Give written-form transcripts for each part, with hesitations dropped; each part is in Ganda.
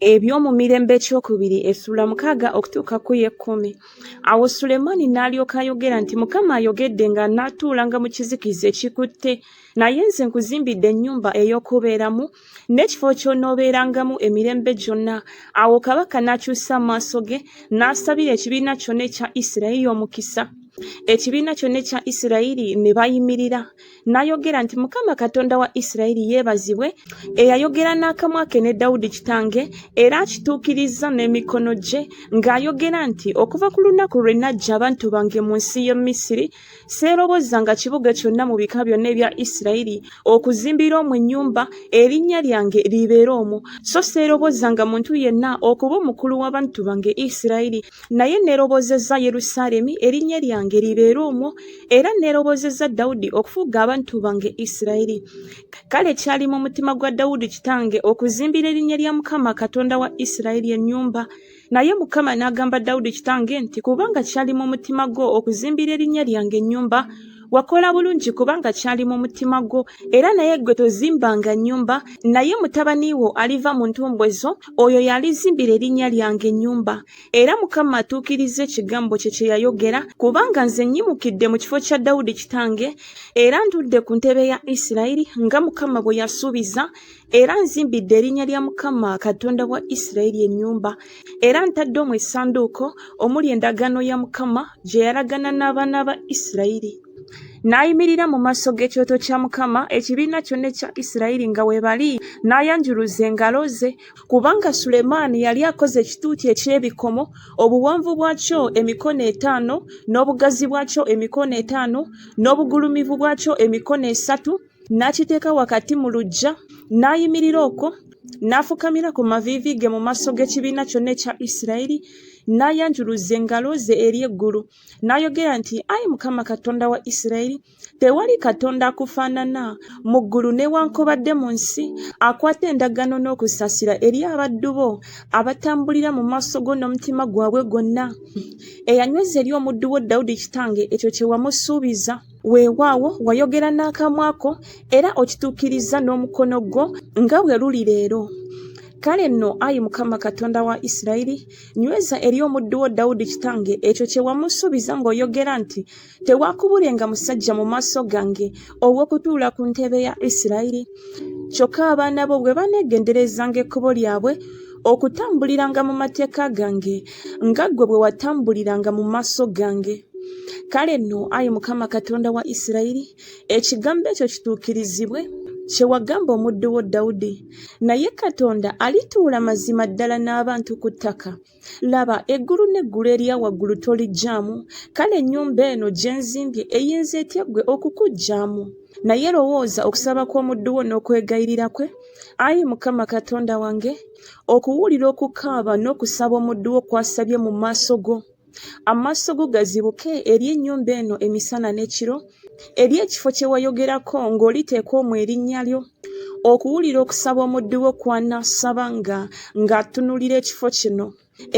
Ebyomumirembe ekyokubiri essuula 6 okutuuka ku y'ekkumi. Awo Sulemaani n'alyoka ayogera nti Mukama ayogedde nga anaatuulanga mu kizikiza ekikutte, naye nze nkuzimbidde ennyumba ey'okubeeramu, n'ekifo ky'onoobeerangamu emirembe gyonna. Awo kabaka n'akyusa amaaso ge, n'asabira ekibiina kyonna ekya Isirayiri omukisa. Ekibiina kyonna ekya Isirayiri ne bayimirira. N'ayogera nti Mukama Katonda wa Isirayiri yeebazibwe, eyayogera n'akamwa ke ne Dawudi kitange, era akituukirizza n'emikono gye, ng'ayogera nti Okuva ku lunaku lwe naggya abantu bange mu nsi y'e Misiri, seerobozanga kibuga kyonna mu bika byonna ebya Isirayiri okuzimbira omwo ennyumba, erinnya lyange libeere omwo. So seerobozanga muntu yenna okuba omukulu w'abantu bange Isirayiri, naye neerobozezza Yerusaalemi erinnya lyange libeere omwo, era neerobozezza Dawudi okufuga abantu bange Isirayiri. Kale kyali mu mutima gwa Dawudi kitange okuzimbira erinnya lya Mukama Katonda wa Isirayiri ennyumba. Naye Mukama n'agamba Dawudi kitange nti, Kubanga kyali mu mutima gwo okuzimbira erinnya lyange ennyumba, wakola bulungi kubanga kyali mu mutima gwo, era naye ggwe tozimbanga nnyumba, naye mutabani wo aliva mu ntumbwe zo, oyo y'alizimbira erinnya lyange ennyumba. Era Mukama atuukirizza ekigambo kye kye yayogera, kubanga nze nnyimukidde mu kifo kya Dawudi kitange, era ntudde ku ntebe ya Isirayiri nga Mukama bwe yasuubiza, era nzimbidde erinnya lya Mukama Katonda wa Isirayiri ennyumba, era ntadde omwo essanduuko omuli endagaano ya Mukama gye yalagana n'abaana ba Isirayiri. N'ayimirira mu maaso g'ekyoto kya Mukama, ekibiina kyonna ekya Isirayiri nga we bali, n'ayanjuluza engalo ze, kubanga Sulemaani yali akoze ekituuti eky'ebikomo, obuwanvu bwakyo emikono etaano, n'obugazi bwakyo emikono etaano, n'obugulumivu bwakyo emikono esatu, n'akiteeka wakati mu luggya, n'ayimirira okwo, n'afukamira ku maviivi ge mu maaso g'ekibiina kyonna ekya Isirayiri, n'ayanjuluza engalo ze eri eggulu, n'ayogera nti, Ayi Mukama Katonda wa Isirayiri, tewali Katonda akufaanana mu ggulu newankubadde mu nsi, akwata endagaano n'okusaasira eri abaddu bo abatambulira mu maaso go n'omutima gwabwe gwonna, eyanyweza eri omuddu wo Dawudi kitange ekyo kye wamusuubiza. Weewaawo, wayogera n'akamwa ko, era okituukirizza n'omukono gwo, nga bwe luli leero. Kale nno, ayi Mukama Katonda wa Isirayiri, nyweza eri omuddu wo Dawudi kitange ekyo kye wamusuubiza ng'oyogera nti, Tewaakubulenga musajja mu maaso gange ow'okutuula ku ntebe ya Isirayiri. Kyokka abaana bo bwe baneegenderezanga ekkubo lyabwe, okutambuliranga mu mateeka gange, nga ggwe bwe watambuliranga mu maaso gange. Kale nno, ayi Mukama Katonda wa Isirayiri, ekigambo ekyo kituukirizibwe kye wagamba omuddu wo Dawudi. Naye Katonda alituula mazima ddala n'abantu ku ttaka? Laba, eggulu n'eggulu erya waggulu toliggyaamu, kale ennyumba eno gye nzimbye eyinza etya ggwe okukuggyaamu? Naye lowooza okusaba kw'omuddu wo n'okwegayirira kwe, ayi Mukama Katonda wange, okuwulira okukaaba n'okusaba omuddu wo kw'asabye mu maaso go. Amaaso go gazibuke eri ennyumba eno emisana n'ekiro, eri ekifo kye wayogerako ng'oliteeka omwo erinnya lyo, okuwulira okusaba omuddu wo kw'anaasaba nga ng'atunuulira ekifo kino.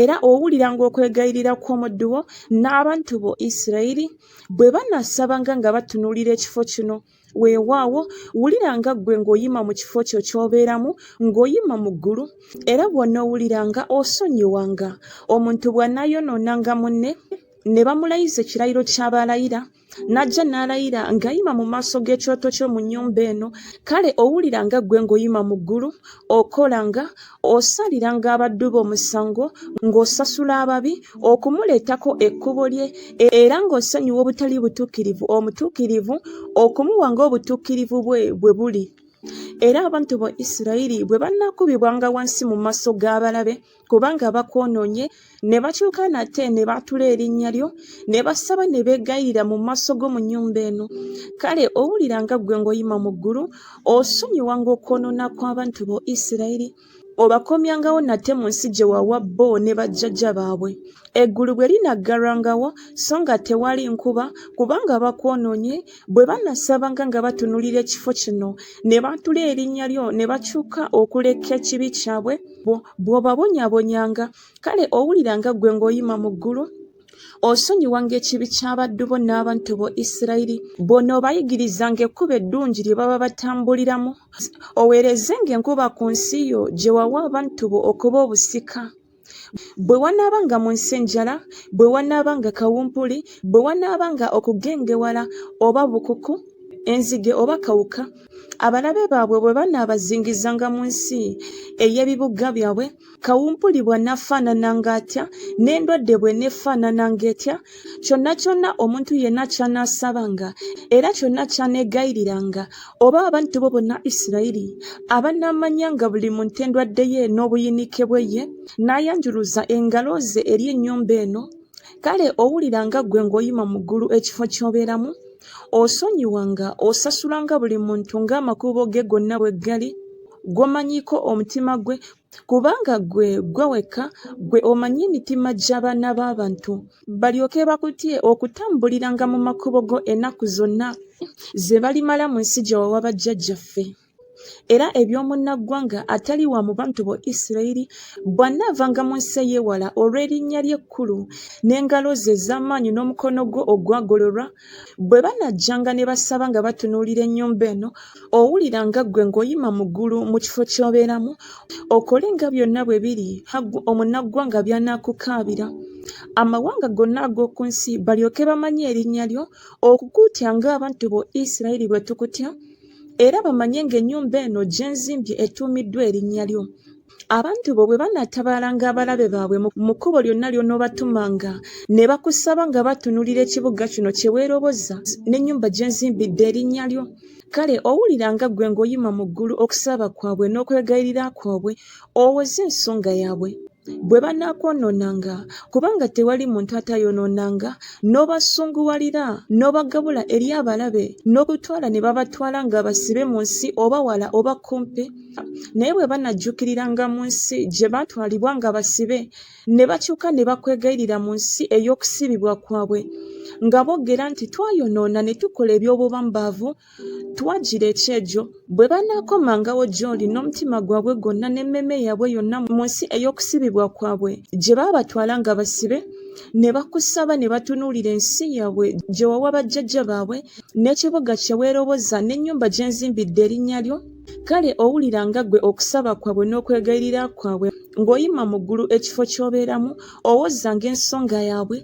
Era owuliranga okwegayirira kw'omuddu wo n'abantu bo Isirayiri bwe banaasabanga nga batunuulira ekifo kino. Weewaawo, wuliranga ggwe ng'oyima mu kifo kyo ky'obeeramu, ng'oyima mu ggulu, era bw'onoowuliranga, osonyiwanga. Omuntu bw'anaayonoonanga munne, ne bamulayiza ekirayiro ky'aba alayira, n'ajja n'alayira ng'ayima mu maaso g'ekyoto kyo mu nnyumba eno, kale owuliranga ggwe ng'oyima mu ggulu, okolanga, osaliranga abaddu bo omusango, ng'osasula ababi, okumuleetako ekkubo lye, era ng'osonyiwa obutali butuukirivu omutuukirivu, okumuwa ng'obutuukirivu bwe bwe buli. Era abantu bo Isirayiri bwe banaakubibwanga wansi mu maaso g'abalabe, kubanga bakwonoonye, ne bakyuka nate ne baatula erinnya lyo, ne basaba ne beegayirira mu maaso go mu nnyumba eno, kale owuliranga ggwe ng'oyima mu ggulu, osonyiwanga okwonoona kw'abantu bo Isirayiri, obakomyangawo nate mu nsi gye wawa bo ne bajjajja baabwe. Eggulu bwe linaggalwangawo so nga tewali nkuba, kubanga bakwonoonye, bwe banasabanga nga batunuulira ekifo kino, ne baatula erinnya lyo, ne bakyuka okuleka ekibi kyabwe, bw'obabonyaabonyanga, kale owuliranga ggwe ng'oyima mu ggulu, Osonyiwanga ekibi ky'abaddu bo n'abantu bo Isirayiri, bw'onoobayigirizanga ekkubo eddungi lye baba batambuliramu, oweerezenga enkuba ku nsi yo gye wawa abantu bo okuba obusika. Bwe wanaabanga mu nsi enjala, bwe wanaabanga kawumpuli, bwe wanaabanga okugengewala oba bukuku, enzige oba kawuka, abalabe baabwe bwe banaabazingizanga mu nsi ey'ebibuga byabwe, Kawumpuli bw'anaafaanananga atya, n'endwadde bw'eneefaanananga etya, kyonna kyonna omuntu yenna ky'anaasabanga, era kyonna ky'aneegayiriranga, oba abantu bo bonna Isirayiri, abanaamanyanga buli muntu endwadde ye n'obuyinike bwe ye, n'ayanjuluza engalo ze eri ennyumba eno, kale owuliranga ggwe ng'oyima mu ggulu ekifo ky'obeeramu, osonyiwanga, osasulanga buli muntu ng'amakubo ge gonna bwe gali, gw'omanyiiko omutima gwe, Kubanga ggwe, ggwe wekka, ggwe omanyi emitima gy'abaana b'abantu, balyoke bakutye okutambuliranga mu makubo go ennaku zonna ze balimala mu nsi gye wawa bajjajjaffe. Era eby'omunnaggwanga atali wa mu bantu bo Isirayiri, bw'anaavanga mu nsi ey'ewala olw'erinnya lye ekkulu, n'engalo zo ez'amaanyi n'omukono gwo ogwagololwa, Bwe banajjanga ne basaba nga batunuulira ennyumba eno, owuliranga ggwe ng'oyima mu ggulu mu kifo ky'obeeramu, okole nga byonna bwe biri omunnaggwanga by'anaakukaabira, amawanga gonna ag'oku nsi balyoke bamanye erinnya lyo, okukutya ng'abantu bo Isirayiri bwe tukutya, era bamanye ng'ennyumba eno gye nzimbye etuumiddwa erinnya lyo. Abantu bo bwe banaatabaalanga abalabe baabwe mu kkubo lyonna ly'onoobatumanga, ne bakusaba nga batunuulira ekibuga kino kye weeroboza n'ennyumba gye nzimbidde erinnya lyo, kale owuliranga ggwe ng'oyima mu ggulu okusaba kwabwe n'okwegayirira kwabwe, owoze ensonga yaabwe. Bwe banaakwonoonanga, kubanga tewali muntu atayonoonanga, n'obasunguwalira, n'obagabula eri abalabe, n'okutwala ne babatwala nga basibe mu nsi oba wala oba kumpi, Naye bwe banajjuukiriranga mu nsi gye baatwalibwa nga basibe, ne bakyuka ne bakwegayirira mu nsi ey'okusibibwa kwabwe, nga boogera nti Twayonoona ne tukola eby'obubambaavu, twagira ekyejo, bwe banaakomangawo gy'oli n'omutima gwabwe gwonna n'emmeeme yaabwe yonna mu nsi ey'okusibibwa kwabwe gye baabatwala nga basibe, ne bakusaba ne batunuulira ensi yaabwe gye wawa bajjajja baabwe, n'ekibuga kye weeroboza n'ennyumba gye nzimbidde erinnya lyo, Kale owuliranga ggwe okusaba kwabwe n'okwegayirira kwabwe ng'oyima mu ggulu ekifo ky'obeeramu, owozanga ensonga yaabwe,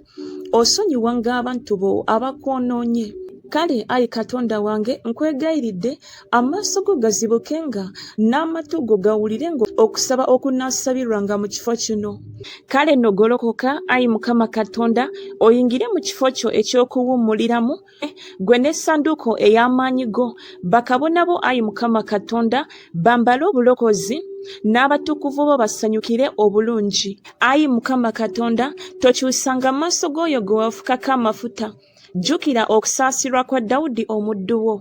osonyiwanga abantu bo abakwonoonye. Kale, ayi Katonda wange, nkwegayiridde, amaaso go gazibukenga, n'amatu go gawulirenga okusaba okunaasabirwanga mu kifo kino. Kale nno golokoka, ayi Mukama Katonda, oyingire mu kifo kyo eky'okuwummuliramu, Ggwe n'essanduuko ey'amaanyi go, bakabona bo, ayi Mukama Katonda, bambale obulokozi, n'abatukuvu bo basanyukire obulungi. Ayi Mukama Katonda, tokyusanga maaso g'oyo gwe wafukako amafuta. Jjukira okusaasirwa kwa Dawudi omuddu wo.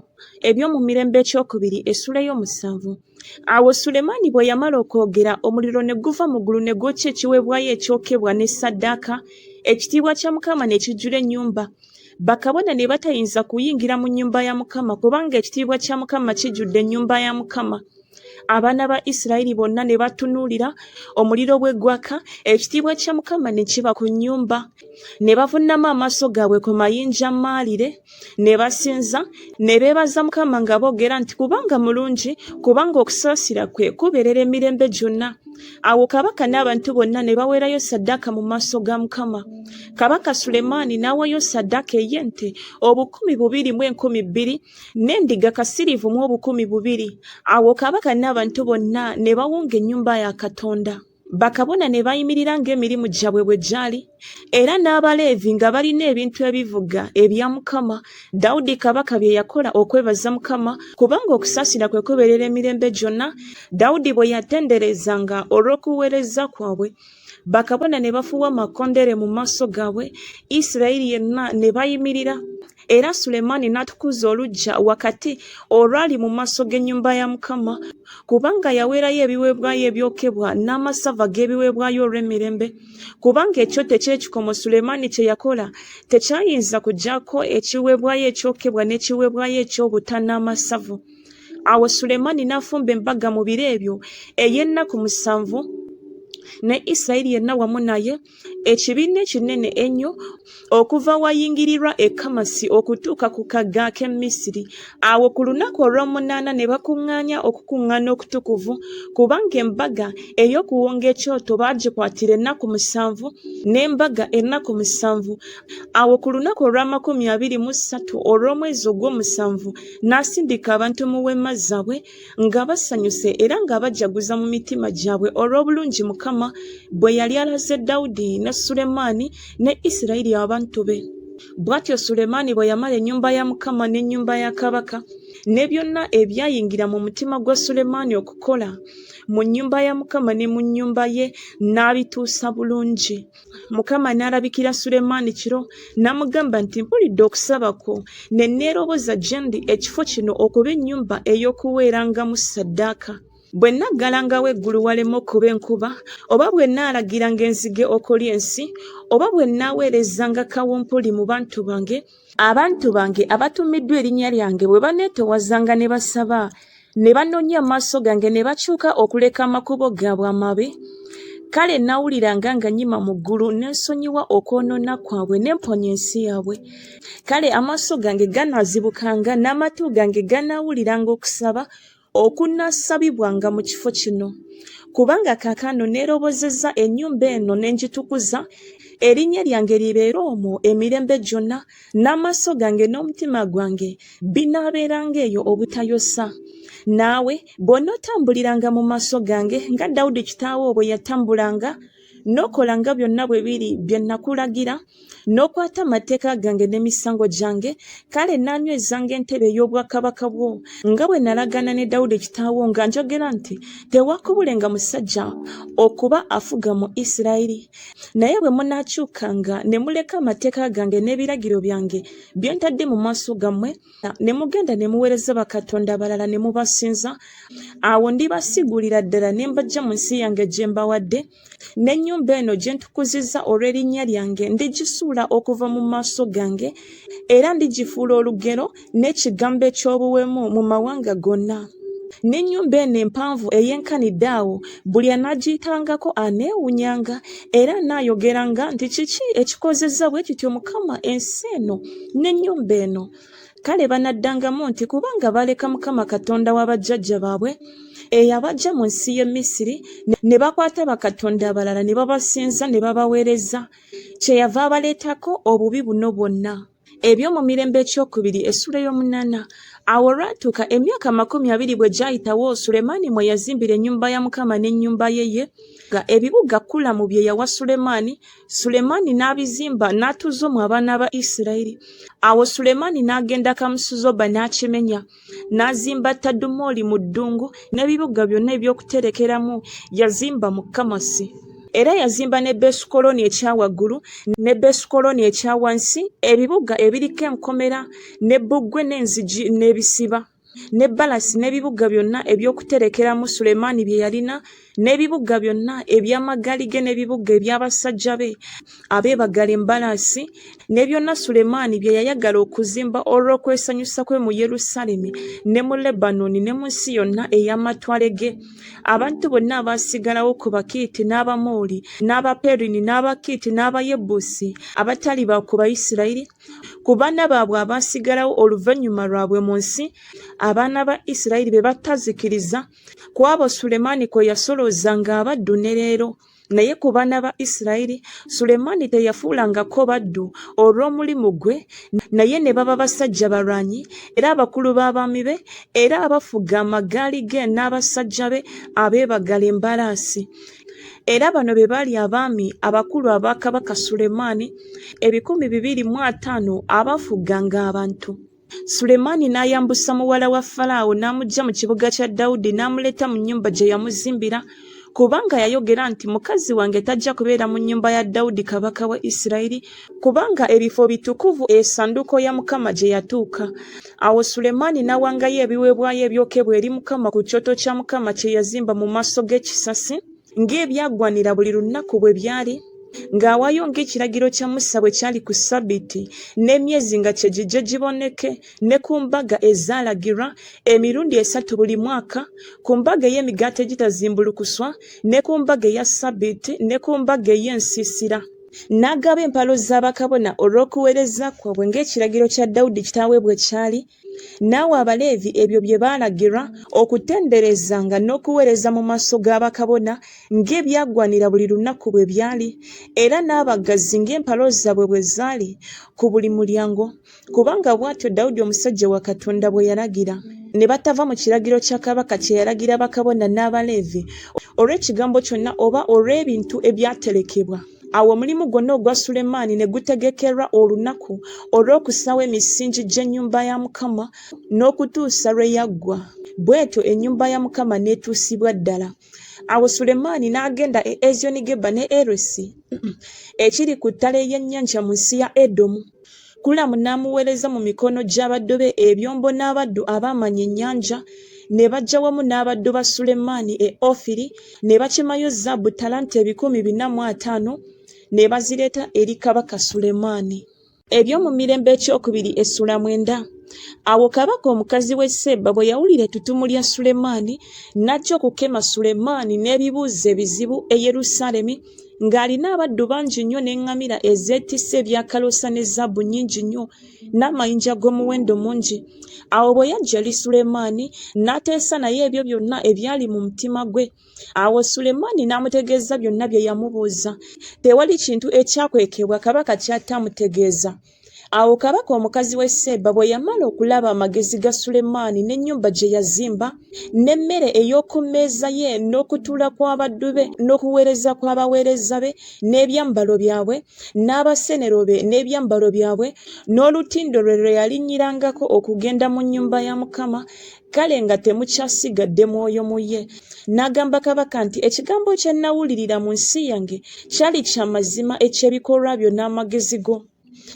Ebyomumirembe ekyokubiri essuula ey'omusanvu. Awo Sulemaani bwe yamala okwogera, omuliro ne guva mu ggulu ne gwokya ekiweebwayo ekyokebwa ne ssaddaaka, ekitiibwa kya Mukama ne kijjula ennyumba. Bakabona ne batayinza kuyingira mu nnyumba ya Mukama, kubanga ekitiibwa kya Mukama kijjudde ennyumba ya Mukama. Abaana ba Isirayiri bonna ne batunuulira omuliro bwe gwaka, ekitiibwa kya Mukama ne kiba ku nnyumba. Ne bavunnama amaaso gaabwe ku mayinja maalire, ne basinza, ne beebaza Mukama nga boogera nti, Kubanga mulungi, kubanga okusaasira kwe kubeerera emirembe gyonna. Awo kabaka n'abantu bonna ne baweerayo ssaddaaka mu maaso ga Mukama. Kabaka Sulemaani n'awaayo ssaddaaka ey'ente 2,200 n'endiga kasiriivu mu 2,000. Awo kabaka n'abantu bonna ne bawonga ennyumba ya Katonda. Bakabona ne bayimirira ng'emirimu gyabwe bwe gyali, era n'Abaleevi nga balina ebintu ebivuga ebya Mukama, Dawudi kabaka bye yakola okwebaza Mukama, kubanga okusaasira kwe kubeerera emirembe gyonna, Dawudi bwe yatenderezanga olw'okuweereza kwabwe. Bakabona ne bafuuwa amakondeere mu maaso gaabwe, Isirayiri yenna ne bayimirira. Era Sulemaani n'atukuza oluggya wakati olwali mu maaso g'ennyumba ya Mukama, kubanga yaweerayo ebiweebwayo ebyokebwa n'amasavu ag'ebiweebwayo olw'emirembe, kubanga ekyoto eky'ekikomo Sulemaani kye yakola tekyayinza kuggyako ekiweebwayo ekyokebwa n'ekiweebwayo eky'obuta n'amasavu. Awo Sulemaani n'afumba embaga mu biro ebyo ey'ennaku musanvu, ne Isirayiri yenna wamu naye, ekibiina ekinene ennyo, okuva awayingirirwa e Kamasi okutuuka ku kagga ak'e Misiri. Awo ku lunaku olw'omunaana ne bakuŋŋaanya okukuŋŋaana okutukuvu, kubanga embaga ey'okuwonga ekyoto baagikwatira ennaku 7, n'embaga ennaku 7. Awo ku lunaku olw'amakumi abiri mu ssatu olw'omwezi ogw'omusanvu n'asindika abantu mu weema zaabwe, nga basanyuse era nga bajaguza mu mitima gyabwe olw'obulungi Mukama bwe yali alaze Dawudi ne Sulemaani ne Isirayiri abantu be. Bw'atyo Sulemaani bwe yamala ennyumba ya Mukama n'ennyumba ya kabaka, ne byonna ebyayingira mu mutima gwa Sulemaani okukola mu nnyumba ya Mukama ne mu nnyumba ye n'abituusa bulungi. Mukama n'alabikira Sulemaani kiro n'amugamba nti, Mpulidde okusaba kwo, ne neeroboza gye ndi ekifo kino okuba ennyumba ey'okuweerangamu ssaddaaka. Bwe nnaggalangawo eggulu waleme okuba enkuba, oba bwe nnaalagiranga enzige okulya ensi, oba bwe nnaaweerezanga kawumpuli mu bantu bange, abantu bange abatuumiddwa erinnya lyange bwe baneetowazanga ne basaba, ne banoonya amaaso gange ne bakyuka okuleka amakubo gaabwe amabi, kale nawuliranga nga nnyima mu ggulu ne nsonyiwa okwonoona kwabwe ne mponya ensi yaabwe. Kale amaaso gange ganaazibukanga n'amatu gange ganaawuliranga okusaba okunaasabibwanga mu kifo kino. Kubanga kaakano neerobozezza ennyumba eno ne ngitukuza, erinnya lyange libeere omwo emirembe gyonna, n'amaaso gange n'omutima gwange binaabeeranga eyo obutayosa. Naawe bw'onootambuliranga mu maaso gange nga Dawudi kitaawo bwe yatambulanga, n'okola nga byonna bwe biri bye nakulagira, n'okwata amateeka gange n'emisango gyange, kale naanywezanga entebe ey'obwakabaka bwo, nga bwe nalagaana ne Dawudi kitaawo nga njogera nti, Tewakubulenga musajja okuba afuga mu Isirayiri. Naye bwe munaakyukanga ne muleka amateeka gange n'ebiragiro byange bye ntadde mu maaso gammwe, ne mugenda ne muweereza bakatonda abalala ne mubasinza, awo ndibasigulira ddala ne mbaggya mu nsi yange gye mbawadde, n'ennyumba eno gye ntukuzizza olw'erinnya lyange ndigisuula okuva mu maaso gange, era ndigifuula olugero n'ekigambo eky'obuwemu mu mawanga gonna. N'ennyumba eno empanvu eyenkanidde awo, buli anaagiyitangako aneewunyanga, era anaayogeranga nti, Kiki ekikozezza bwe kityo Mukama ensi eno n'ennyumba eno? Kale banaddangamu nti, Kubanga baaleka Mukama Katonda wa bajjajja baabwe, eyabaggya mu nsi y'e Misiri, ne bakwata bakatonda abalala ne babasinza ne babaweereza, kyeyava abaleetako obubi buno bwonna. Ebyomumirembe ekyokubiri essuula ey'omunaana. Awo olwatuuka emyaka 20 bwe gyayitawo Sulemaani mwe yazimbira ennyumba ya Mukama n'ennyumba ye ye, nga ebibuga Kulamu bye yawa Sulemaani, Sulemaani n'abizimba n'atuuza omwo abaana ba Isirayiri. Awo Sulemaani n'agenda Kamusuzoba n'akimenya. N'azimba Tadumoli mu ddungu n'ebibuga byonna eby'okuterekeramu yazimba mu Kamasi. Era yazimba ne Besukoloni ekya waggulu ne Besukoloni ekya wansi, ebibuga ebiriko enkomera ne bbugwe n'enzigi n'ebisiba, ne Balasi n'ebibuga byonna eby'okuterekeramu Sulemaani bye yalina, n'ebibuga byonna eby'amagaali ge n'ebibuga eby'abasajja be abeebagala embalaasi, ne byonna Sulemaani bye yayagala okuzimba olw'okwesanyusa kwe mu Yerusaalemi ne mu Lebanooni ne mu nsi yonna ey'amatwale ge. Abantu bonna abaasigalawo ku Bakiiti n'Abamoli n'Abaperini n'Abakiiti n'Abayebusi abatali ba ku Bayisirayiri, ku baana baabwe abaasigalawo oluvannyuma lwabwe mu nsi, abaana ba Isirayiri be batazikiriza, Ku abo Sulemaani kwe yasoloozanga abaddu ne leero. Naye ku baana ba Isirayiri Sulemaani teyafuulangako baddu olw'omulimu gwe, naye ne baba basajja balwanyi era abakulu b'abaami be, era abafuga amagaali ge n'abasajja be abeebagala embalaasi. Era bano be baali abaami abakulu aba kabaka Sulemaani, 250 abaafuganga abantu. Sulemaani n'ayambusa muwala wa Falaawo n'amuggya mu kibuga kya Dawudi n'amuleeta mu nnyumba gye yamuzimbira, kubanga yayogera nti, Mukazi wange tajja kubeera mu nnyumba ya Dawudi kabaka wa Isirayiri, kubanga ebifo bitukuvu essanduuko ya Mukama gye yatuuka. Awo Sulemaani n'awangayo ebiweebwayo ebyokebwa eri Mukama ku kyoto kya Mukama kye yazimba mu maaso g'ekisasi, ng'ebyagwanira buli lunaku bwe byali, ng'awaayo ng'ekiragiro kya Musa bwe kyali ku Ssabbiiti, n'emyezi nga kye gijje giboneke, ne ku mbaga ezaalagirwa, emirundi esatu buli mwaka, ku mbaga ey'emigaati egitazimbulukuswa, ne ku mbaga eya Ssabbiiti, ne ku mbaga ey'ensiisira. N'agaba empalo za bakabona olw'okuweereza kwabwe ng'ekiragiro kya Dawudi kitaawe bwe kyali, n'awa Abaleevi ebyo bye baalagirwa okutenderezanga n'okuweereza mu maaso ga bakabona, ng'ebyagwanira buli lunaku bwe byali, era n'abaggazi ng'empalo zaabwe bwe zaali ku buli mulyango, kubanga bw'atyo Dawudi omusajja wa Katonda bwe yalagira. Ne batava mu kiragiro kya kabaka kye yalagira bakabona n'Abaleevi olw'ekigambo kyonna oba olw'ebintu ebyaterekebwa. Awo omulimu gwonna ogwa Sulemaani ne gutegekerwa olunaku olw'okussaawo emisingi gy'ennyumba ya Mukama n'okutuusa lwe yaggwa. Bw'etyo ennyumba ya Mukama n'etuusibwa ddala. Awo Sulemaani n'agenda e Eziyonigeba ne Erosi ekiri ku ttale ly'ennyanja mu nsi ya Edomu. Kulamu n'amuweereza mu mikono gy'abaddu be ebyombo n'abaddu abaamanya ennyanja, ne bajja wamu n'abaddu ba Sulemaani e Ofiri, ne bakimayo zaabu ttalanta 450, ne bazireeta eri kabaka Sulemaani. Ebyomumirembe Ekyokubiri essula mwenda. Awo kabaka omukazi w'e Seeba bwe yawulira ettutumu lya Sulemaani, n'ajja okukema Sulemaani n'ebibuuzo ebizibu e Yerusaalemi, ng'alina abaddu bangi nnyo n'eŋŋamira ezeetisse ebyakaloosa ne zaabu nnyingi nnyo n'amayinja ag'omuwendo mungi. Awo bwe yajja eri Sulemaani, n'ateesa naye ebyo byonna ebyali mu mutima gwe. Awo Sulemaani n'amutegeeza byonna bye yamubuuza. Tewali kintu ekyakwekebwa kabaka ky'ataamutegeeza. Awo kabaka omukazi w'e Seeba bwe yamala okulaba amagezi ga Sulemaani n'ennyumba gye yazimba, n'emmere ey'oku mmeeza ye n'okutuula kw'abaddu be n'okuweereza kw'abaweereza be n'ebyambalo byabwe, n'abasenero be n'ebyambalo byabwe, n'olutindo lwe lwe yalinnyirangako okugenda mu nnyumba ya Mukama, kale nga temukyasigadde mwoyo mu ye. N'agamba kabaka nti, Ekigambo kye nnawulirira mu nsi yange kyali kya mazima eky'ebikolwa byo n'amagezi go.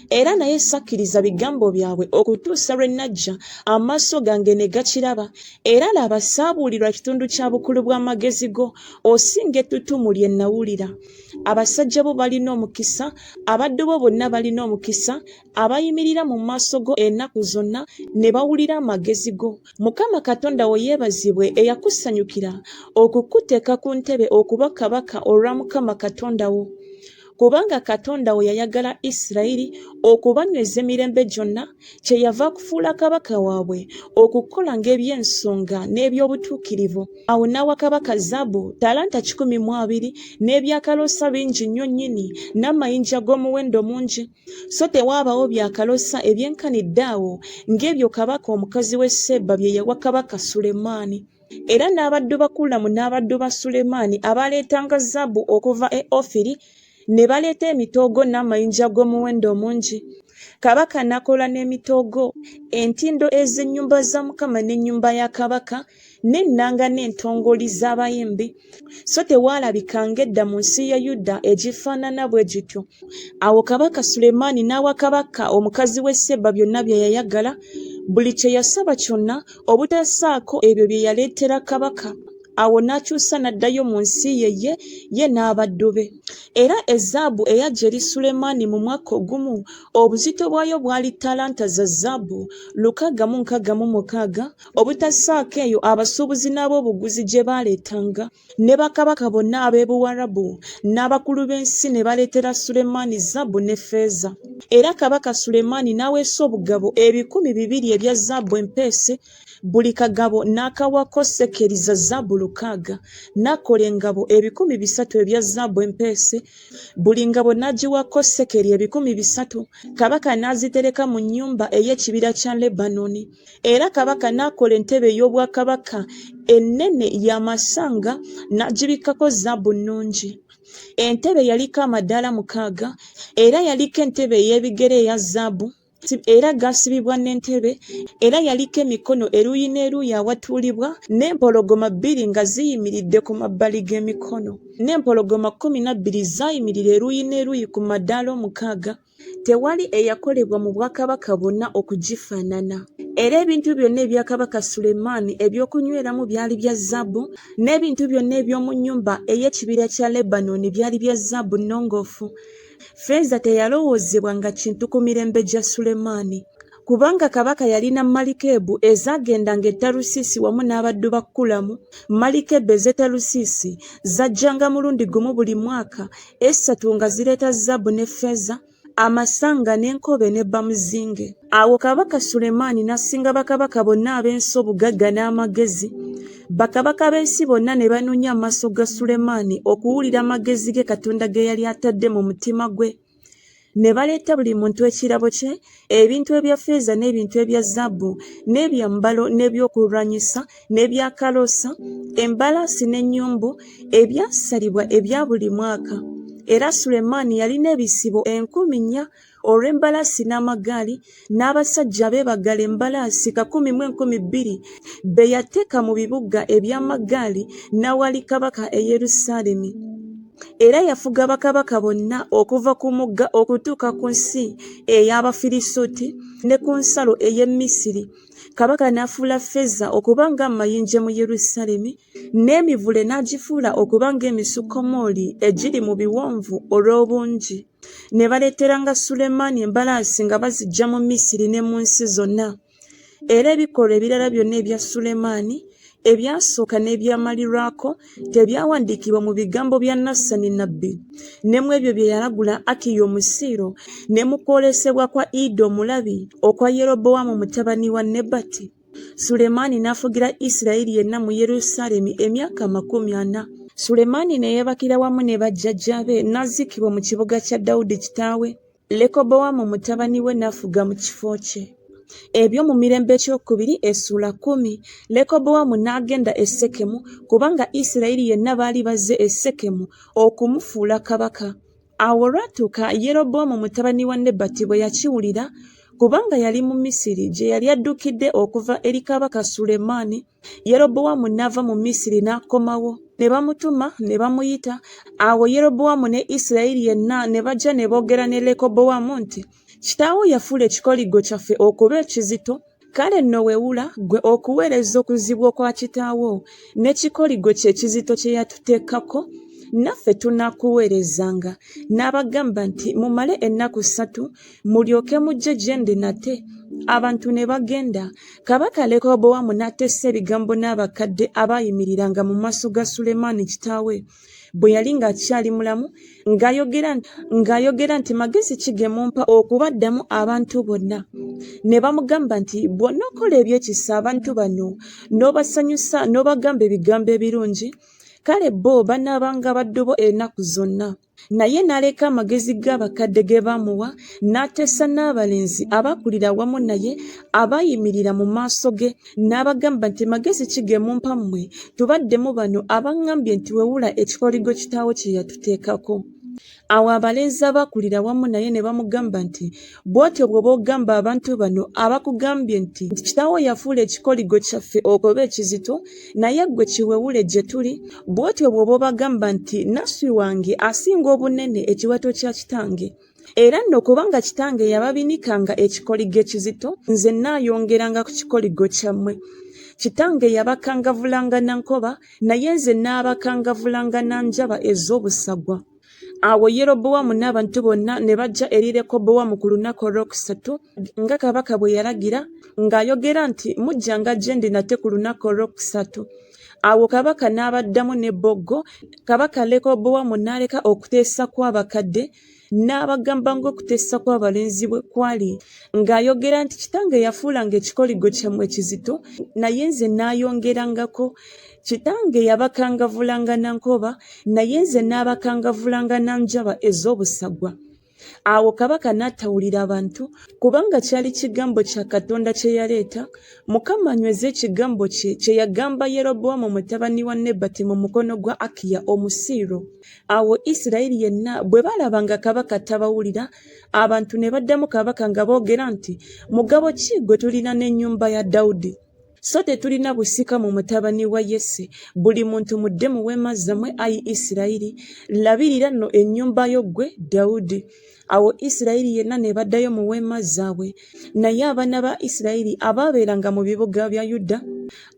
Era naye sakkiriza bigambo byabwe okutuusa lwe najja amaaso gange ne gakiraba. Era laba, saabuulirwa kitundu kya bukulu bw'amagezi go, osinga ettutumu lye nnawulira. Abasajja bo balina omukisa, abaddu bo bonna balina omukisa, abayimirira mu maaso go ennaku zonna ne bawulira amagezi go. Mukama Katonda wo yeebazibwe eyakusanyukira okukuteeka ku ntebe okuba kabaka olwa Mukama Katonda wo. Kubanga Katonda wo yayagala Isirayiri okubanyweza emirembe gyonna, kyeyava akufuula kabaka waabwe okukolanga eby'ensonga n'eby'obutuukirivu. Awo n'awa kabaka zaabu talanta 120, n'ebyakaloosa bingi nnyo nnyini, n'amayinja ag'omuwendo mungi. So tewaabaawo byakaloosa ebyenkanidde awo ng'ebyo kabaka omukazi w'e Seeba bye yawa kabaka Sulemaani. Era n'abaddu ba Kulamu n'abaddu ba Sulemaani abaaleetanga zaabu okuva e Ofiri ne baleeta emitoogo n'amayinja ag'omuwendo omungi. Kabaka n'akola n'emitoogo, entindo ez'ennyumba za Mukama n'ennyumba ya kabaka, n'ennanga n'entongooli z'abayimbi. So tewaalabika ng'edda mu nsi ya Yuda egifaanana bwe gityo. Awo kabaka Sulemaani n'awa kabaka omukazi w'e Seeba byonna bye yayagala, buli kye yasaba kyonna, obutassaako ebyo bye yaleetera kabaka. Awo n'akyusa n'addayo mu nsi ye ye, ye n'abaddu be. Era ezaabu eyajja eri Sulemaani mu mwaka ogumu, obuzito bwayo bwali ttalanta za zaabu 666, obutassaako eyo abasuubuzi n'ab'obuguzi gye baaleetanga. Ne bakabaka bonna ab'e Buwarabu n'abakulu b'ensi ne baleetera Sulemaani zaabu ne ffeeza. Era kabaka Sulemaani n'aweesa obugabo 200 ebya zaabu empeese, buli kagabo n'akawako sekeri za zaabu 600. N'akola engabo 300 ebya zaabu empeese, buli ngabo n'agiwako sekeri 300, kabaka n'azitereka mu nnyumba ey'ekibira kya Lebanooni. Era kabaka n'akola entebe ey'obwakabaka ennene ya masanga n'agibikkako zaabu nnungi. Entebe yaliko amadaala 6, era yaliko entebe ey'ebigere eya zaabu, era gaasibibwa n'entebe, era yaliko emikono eruuyi n'eruuyi awatuulibwa, n'empologoma bbiri nga ziyimiridde ku mabbali g'emikono. N'empologoma 12 zaayimirira eruuyi n'eruuyi ku madaala 6. Tewali eyakolebwa mu bwakabaka bwonna okugifaanana. Era ebintu byonna ebya kabaka Sulemaani eby'okunyweramu byali bya zaabu, n'ebintu byonna eby'omu nnyumba ey'ekibira kya Lebanooni byali bya zaabu nnongoofu. Ffeeza teyalowoozebwanga kintu ku mirembe gya Sulemaani. Kubanga kabaka yalina malikebu ezaagendanga e Talusiisi wamu n'abaddu ba Kulamu. Malikebu ez'e Talusiisi zajjanga mulundi gumu buli mwaka esatu nga zireeta zaabu ne ffeeza, amasanga n'enkobe ne bamuzinge. Awo kabaka Sulemaani n'asinga bakabaka bonna ab'ensi obugagga n'amagezi. Bakabaka b'ensi bonna ne banoonya amaaso ga Sulemaani okuwulira amagezi ge Katonda ge yali atadde mu mutima gwe. Ne baleeta buli muntu ekirabo kye, ebintu ebya ffeeza n'ebintu ebya zaabu, n'ebyambalo n'ebyokulwanyisa n'ebyakaloosa, embalaasi n'ennyumbu, ebyasalibwa ebya buli mwaka. Era Sulemaani yalina ebisibo 4000 olw'embalaasi n'amagaali, n'abasajja abeebagala embalaasi kakumi mu 2000, be yateeka mu bibuga eby'amagaali n'awali kabaka e Yerusaalemi. Era yafuga bakabaka bonna okuva ku mugga okutuuka ku nsi ey'Abafirisuuti ne ku nsalo ey'e Misiri. Kabaka n'afuula ffeeza okuba ng'amayinja mu Yerusaalemi, n'emivule n'agifuula okuba ng'emisukomooli egiri mu biwonvu olw'obungi. Ne baleeteranga Sulemaani embalaasi nga baziggya mu Misiri ne mu nsi zonna. Era ebikolwa ebirala byonna ebya Sulemaani, ebyasooka n'ebyamalirwako, tebyawandiikibwa mu bigambo bya Nasani nnabbi, ne mu ebyo bye yalagula Akiya Omusiiro, ne mu kwolesebwa kwa Ido omulabi okwa Yerobowaamu mutabani wa Nebati? Sulemaani n'afugira Isirayiri yenna mu Yerusaalemi emyaka 40. Sulemaani ne yeebakira wamu ne bajjajjaabe n'aziikibwa mu kibuga kya Dawudi kitaawe. Lekobowaamu mutabani we n'afuga mu kifo kye. Ebyomumirembe ekyokubiri essuula 10 Lekobowaamu n'agenda e Sekemu, kubanga Isirayiri yenna baali bazze e Sekemu okumufuula kabaka. Awo olwatuuka Yerobowaamu mutabani wa Nebati bwe yakiwulira, kubanga yali mu Misiri gye yali addukidde okuva eri kabaka Sulemaani, Yerobowaamu n'ava mu Misiri n'akomawo. Ne bamutuma ne bamuyita. Awo Yerobowaamu ne Isirayiri yenna ne bajja ne boogera ne Lekobowaamu nti, Kitaawo yafuula ekikoligo kyaffe okuba ekizito, kale nno wewula ggwe okuweereza okuzibu okwa kitaawo n'ekikoligo kye ekizito kye yatuteekako, naffe tunaakuweerezanga. N'abagamba nti, Mumale ennaku ssatu, mulyoke mujje gye ndi nate. Abantu ne bagenda. Kabaka Lekobowaamu n'ateesa ebigambo n'abakadde abaayimiriranga mu maaso ga Sulemaani kitaawe bwe yali ng'akyali mulamu, ng'ayogera nti, Magezi ki ge mumpa okubaddamu abantu bonna? Ne bamugamba nti, Bw'onookola eby'ekisa abantu bano, n'obasanyusa, n'obagamba ebigambo ebirungi, kale bo banaabanga baddu bo ennaku zonna. Naye n'aleka amagezi g'abakadde ge baamuwa, n'ateesa n'abalenzi abaakulira awamu naye, abaayimirira mu maaso ge, n'abagamba nti, Magezi ki ge mumpa mmwe, tubaddemu bano abaŋŋambye nti wewula ekikoligo kitaawo kye yatuteekako? Awo abalenzi abaakulira awamu naye ne bamugamba nti, Bw'otyo bw'oba ogamba abantu bano abakugambye nti, Kitaawo yafuula ekikoligo kyaffe okuba ekizito, naye ggwe kiwewule gye tuli, bw'otyo bw'oba obagamba nti, Nnaswi wange asinga obunene ekiwato kya kitange. Era nno kubanga kitange yababinikanga ekikoligo ekizito, nze nnaayongeranga ku kikoligo kyammwe. Kitange yabakangavvulanga na nkoba, naye nze nnaabakangavvulanga na njaba ez'obusagwa. Awo Yerobowaamu n'abantu bonna ne bajja eri Lekobowaamu ku lunaku olwokusatu, nga kabaka bwe yalagira, ng'ayogera nti, Mujjanga gye ndi nate ku lunaku olwokusatu. Awo kabaka n'abaddamu n'ebboggo. Kabaka Lekobowaamu n'aleka okuteesa kw'abakadde, n'abagamba ng'okuteesa kw'abalenzi bwe kwali, ng'ayogera nti, Kitange yafuulanga ekikoligo kyammwe ekizito, naye nze nnaayongerangako. Kitange yabakangavvulanga na nkoba, naye nze nnaabakangavvulanga na njaba ez'obusagwa. Awo kabaka n'atawulira bantu, kubanga kyali kigambo kya Katonda kye yaleeta, Mukama anyweze ekigambo kye kye yagamba Yerobowaamu mutabani wa Nebati mu mukono gwa Akiya Omusiiro. Awo Isirayiri yenna bwe baalaba nga kabaka tabawulira, abantu ne baddamu kabaka nga boogera nti, Mugabo ki gwe tulina n'ennyumba ya Dawudi? So tetulina busika mu mutabani wa Yese. Buli muntu mudde mu weema zammwe, ayi Isirayiri. Labirira nno ennyumba yo ggwe, Dawudi. Awo Isirayiri yenna ne baddayo mu weema zaabwe. Naye abaana ba Isirayiri abaabeeranga mu bibuga bya Yuda,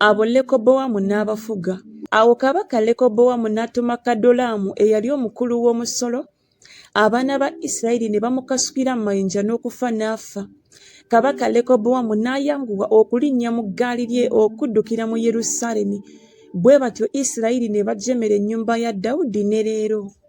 abo Lekobowaamu n'abafuga. Awo kabaka Lekobowaamu n'atuma Kadolaamu eyali omukulu w'omusolo, Abaana ba Isirayiri ne bamukasukira amayinja n'okufa n'afa. Kabaka Lekobowaamu n'ayanguwa okulinnya mu ggaali lye okuddukira mu Yerusaalemi. Bwe batyo Isirayiri ne bajeemera ennyumba ya Dawudi ne leero.